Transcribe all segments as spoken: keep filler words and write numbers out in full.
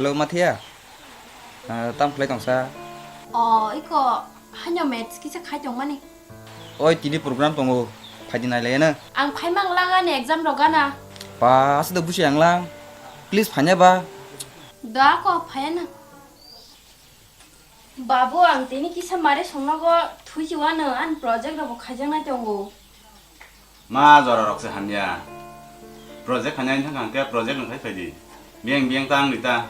Hello, Mathiya. Ah, tam khlai tongsa? O, iko, haino maths kisa khai tongmani. Oi, tini program tongo, phaidi nailaiya na. Ang phaimang lang ani exam rok gana. Ba, aswk da busi ang lang. Please, phanya ba. Da ko, phaya na. Babu, ang tini kisa mare songnogo thwi chuwano, ani project rok bo khaijaknai tongo. Ma jora rok se hamya. Project khainai thang khe project no khai phaidi. Biyang biyang ta ang rita.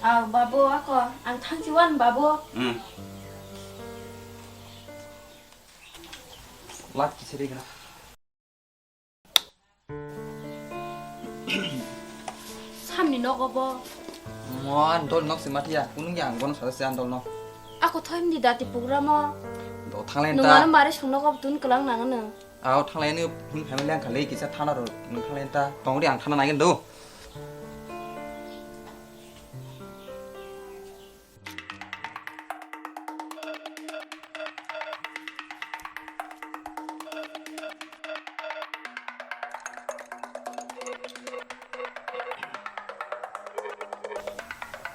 Ah, babu, ako, ang thang chuwan, babu. Hmm. Lak kisiri gana. Samni nogo bo. Mo an dol nok se Mathiya, kunung ya ang bono sada se an dol nok. Ako thoim di dati programo. Do thanglai ta. Nung ano mare song nogo tun kelang nang ano. Ao thanglai ni hun family ang khalai kisa thana ro nung thanglai ta. Tong di ang thana nai do.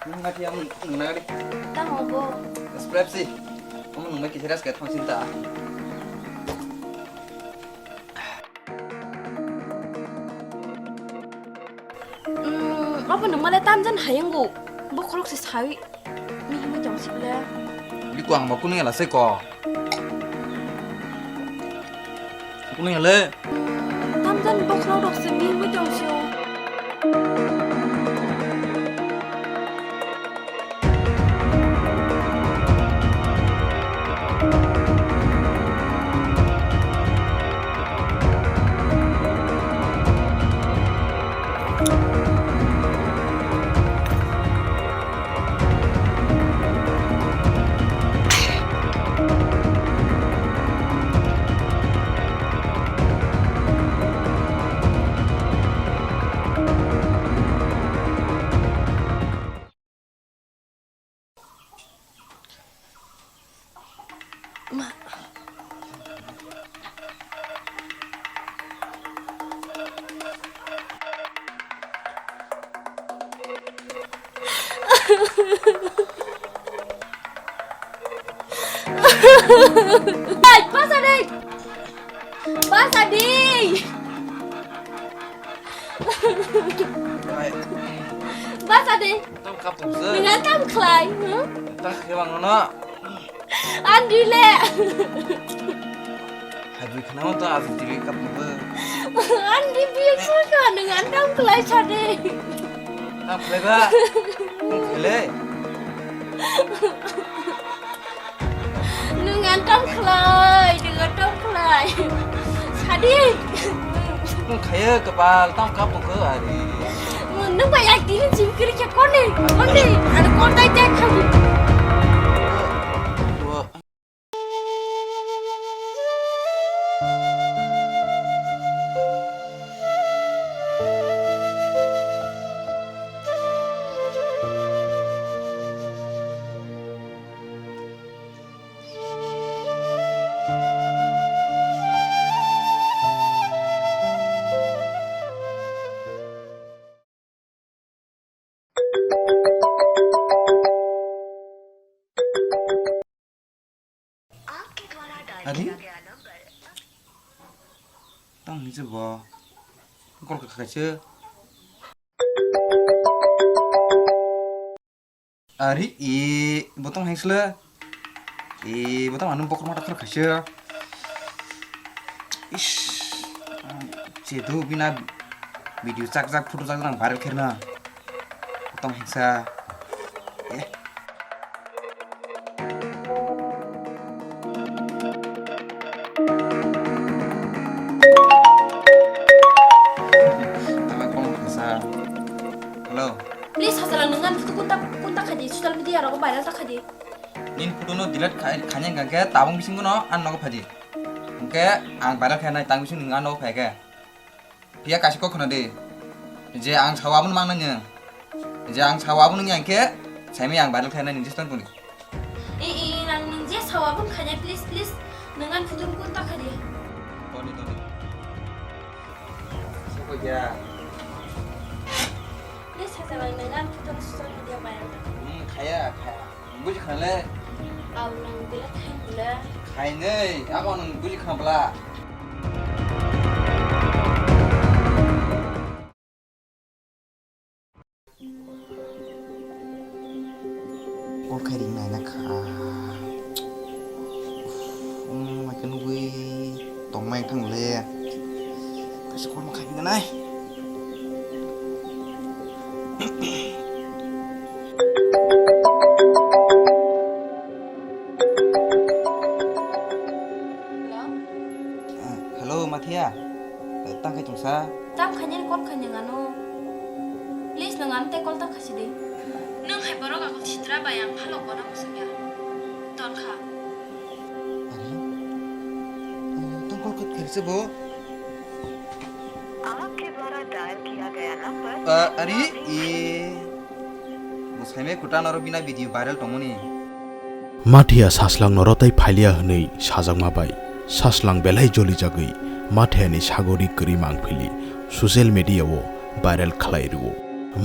Nung mati yang nung nagari. Tamo bo. Subscribe si. Kamu nung mai kisah ras kayak thong cinta. Hmm, apa nung male tamjan hayunggu? Bokhorok se sawi. Mi himui tong sibla. Biko ang ba kunung yala se ko. Kunung yale. Hmm, tamjan bokhorok rok se mi himui tong sio. Hey, basa dei! Basa dei! Basa dei! Tam kapung se. Dengan tam khlai, huh? Tak kewang no. Andi le. Hajui khana to aji tiri kapung se. Andi biyo saka dengan tam khlai sade. Tam khlai ba. Khlai. Nung antam khlai, nung antam khlai. Sadi. Nung khaya kapal, tam kap tong kho ari. Nung ba yak dini jim kiri khe kone, kone, ar kon dai dai khagi. Ari? Tang ni je bo. Kol ka kaise. Ari e botong hai sle. E botong anu bokor mata kor kaise. Is. Jedu bina video chak chak photo chak chak viral kherna. Tong hingsa. Eh. Tala kong hingsa. Hello. Please, hasala nungan photo kunta kunta khaji social media rogo viral ta khaji. Nin photo no delete khai khanya gangke tabung bising no an nogo phaji. Hingke ang viral khainai tang bising nungan nogo phaike. Phiya kaisa kok khna di. Je ang sao abono mang nangya. Je ang sao abono wngya khe, saimi ang viral khainai nini stand puni. E, e, nang nung je sao abono khainai, please, please. Nung ang photo kun ta kha di. Toni, toni. Sokoi ya. Please, Sabai nai nang khe tong social media viral ta. Hmm, khaya, khaya. Buji khale. Au nang bile khain bile. Khainai, abo nang buji khabla. Call khai ring nai na kha. Uff, um, mai khe nugui tong mai thang le. Kaisa call ma khai ring nai. Hello? Ah, hello, Mathia. Eh, tang khai tongsa? Tam khainani call khainani ano. Please, nwng ano tei call ta khaisidi. Nwng hai borok agul sitra bai ang phalok bono mwswkya. Ton kha. Ari? Eh, tang call cut khairsa bo? आपके द्वारा डायल किया गया number Ah, ari? E. Bo saimai kwtal oro bini video viral tongmani. Mathia saslang no rotai phailia hwnwi sajakma bai saslang belai jolijagwi Mathiani sagori kwrwi mangphili social media o viral khlai rwo.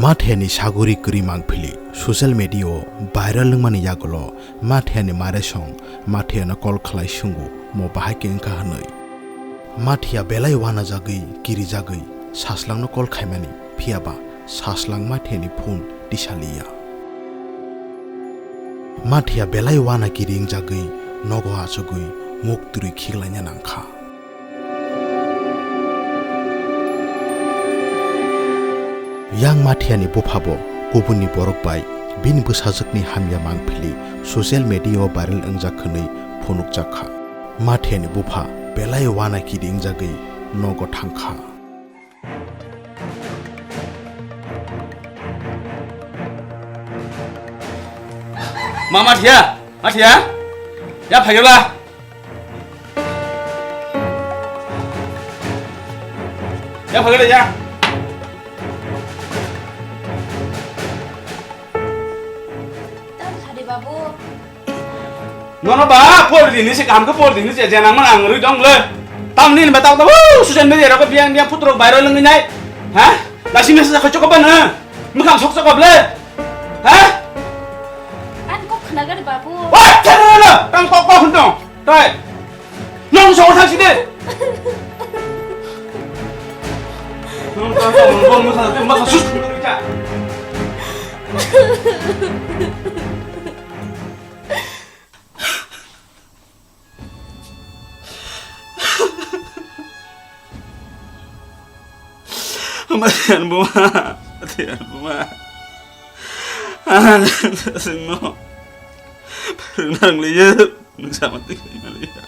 Mathiani sagori kwrwi mangphili social media o viral wngmani yagulo Mathiani maresong Mathiano call khlai swngo mo bahai khe wngkha hwnwi. Mathia belai wanajagwi kirijagwi saslangno call khaimani, phiyaba saslang Mathiani phone tisaliya. Mathia belai wana kiri wngjagwi nogo achugwi muk twrwi khiklaina nangkha. Yang Mathiani buphabo kubunni borok bai bini bwsajwkni hamya mangphili social media o viral wngjak hwnwi phunukjak kha. Mathiani bupha belai wana kiri wngjagwi nogo thangkha. Ma Mathia, Mathia, ya phaikhe ba. Ya phaikhe ya. Tang sadi babu. Nono ba, por di ni se kaham ke por di ni se, je nang mang ang rui dong le. Tam ni ba tau tau, social media rok biang biang photo rok viral wngwi nai. Ha? Lasi message khoi chokop ba na. Mukhang sok chokop le. Ha? An kok khna gari babu. Wah, chana na, tang kok kok hon dong. Tai. Nong sok thang si de. Nong tang tang nong bong musa te masa sus. Matian buma, matian buma. Singno. Pernang liya, nungsa mati kaya liya.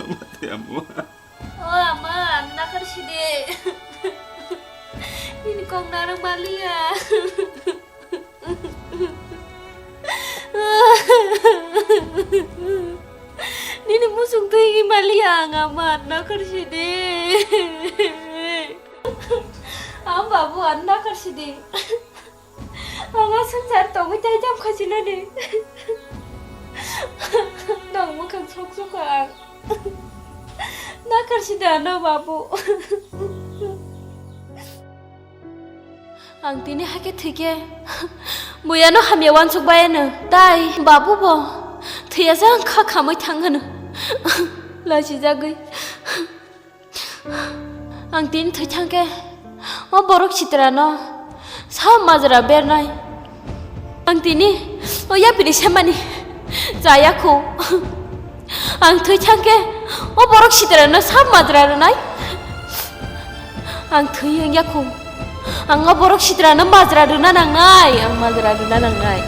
Matian buma. O ama, nakar sidi. Ini kong narang balia. Nini musung twi maliya ang ama, nakar sidi. Ang babu, ang nakar sidi. Ang aswk jar tongwi tai jam khasinani. Nang mukhang sok sok ang. Nakar sidi ano babu. Ang tini hakhe thwikhe buyano hamya wansuk bayano. Tai babu bo thwiya jang kha khamwi thang hwno. Lachijagwi. Ang tini thwi thangkhe o borok sitrano sa majra bernai. Ang tini o yapini semani chaya kho. Ang thwi thangkhe o borok sitrano sa majra rwnai. Ang thwi wngya kho. Ang o borok sitrano majra rwna nangnai, ang majra rwna nangnai.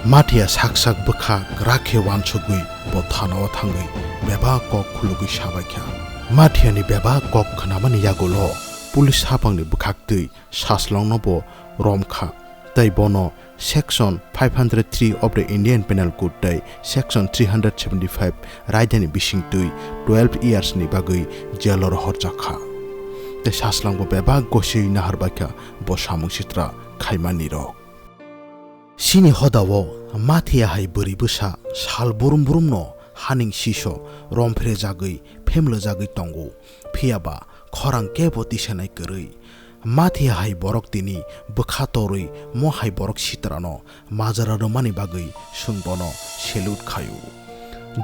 Mathia sak sak bwkha kwrak khe wansugwi bo thanao thangwi bebak kok khulugwi sabaikha. Mathiani bebak kok khnamani yagulo police hapangni bwkhaktwi saslongno bo romkha, tei bono Section five hundred three of the Indian Penal Code tei Section three hundred seventy-five raidani bisingtwi twelve years ni bagwi jail o rohorjakha. Tei saslangbo bebak gosiwi naharbaikha bo samung sitra khaimanirok. Chini hodao Mathia hai bwrwi bwsa sal burum burumno haning siso romphre jagwi phemlo jagwi tongo, phiyaba khorang kebo tisanai kwrwi. Mathiya hai borok tini bwkha torwi mo hai borok sitrano majra rwmani bagwi chwng bono salute khaio.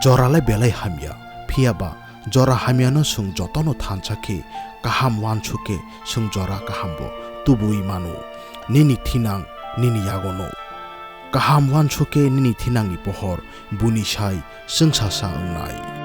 Joralai belai hamya, phiya ba jora hamyano chwng jotono thansa khe kaham uansuk khe chwng jora kahambo tubui mano. Nini thinang nini yagono. Kaham uansuk khe nini thinangni pohor buni sai chwngsasa wngnai.